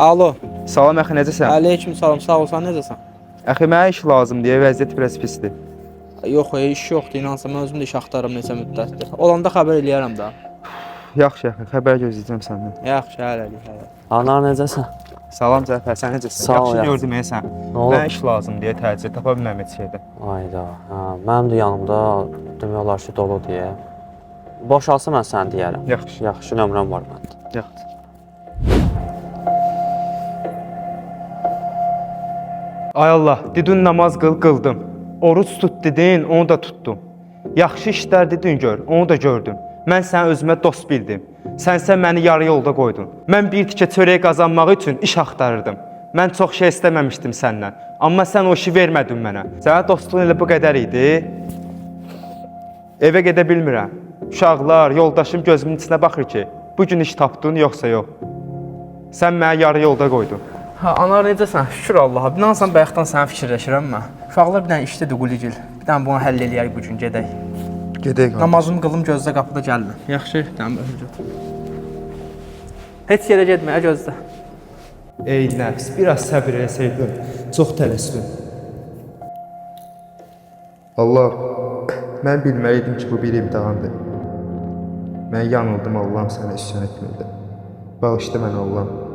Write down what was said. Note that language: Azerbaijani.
Alo. Salam əxi, necəsən? Aleyküm salam, sağ ol, sən necəsən? Əxi, mənə iş lazım deyə vəziyyət biraz pisdir. Yox, iş yoxdur, inansan, mən özüm də iş axtarıram neçə müddətdir. Olanda xəbər eləyərəm də. Yaxşı əxi, xəbər gözləyəcəm səndən. Yaxşı, hələlik, hələ. Anar necəsən? Salam Cəfər, sən necəsən? Sağ ol, Yaxşı yaxşı. gördüm sən. Nə olub? Mənə iş lazım deyə təcil tapa bilməm heç yerdə. Ayda, hə, mənim də yanımda demək olar ki, dolu deyə. Boşalsa mən sənə deyərəm. Yaxşı. Yaxşı nömrəm var məndə. Yaxşı. Ay Allah, dedin namaz qıl, qıldım. Oruc tut dedin, onu da tutdum. Yaxşı işlər dedin gör, onu da gördüm. Mən səni özümə dost bildim. Sənsə məni yarı yolda qoydun. Mən bir tikə çörək qazanmaq üçün iş axtarırdım. Mən çox şey istəməmişdim səndən. Amma sən o işi vermədin mənə. Sənə dostluğun elə bu qədər idi. Evə gedə bilmirəm. Uşaqlar, yoldaşım gözümün içinə baxır ki, bu gün iş tapdın yoxsa yox. Sən məni yarı yolda qoydun. Ha, anar necəsən? Şükür Allaha. İnansan bayaqdan səni fikirləşirəm mən. Uşaqlar bir dənə işdədir Quligil. Bir dənə bunu həll eləyək bu gün gedək. Gedək. Namazımı qılım gözlə qapıda gəldim. Yaxşı, bir dənə öpürəm. Heç yerə getmə, gözlə. Ey nəfs, biraz səbr eləsəydin, çox tələsdin. Allah, mən bilməli idim ki, bu bir imtahandır. Mən yanıldım, Allahım sənə üsyan etməkdə. Bağışla məni Allahım.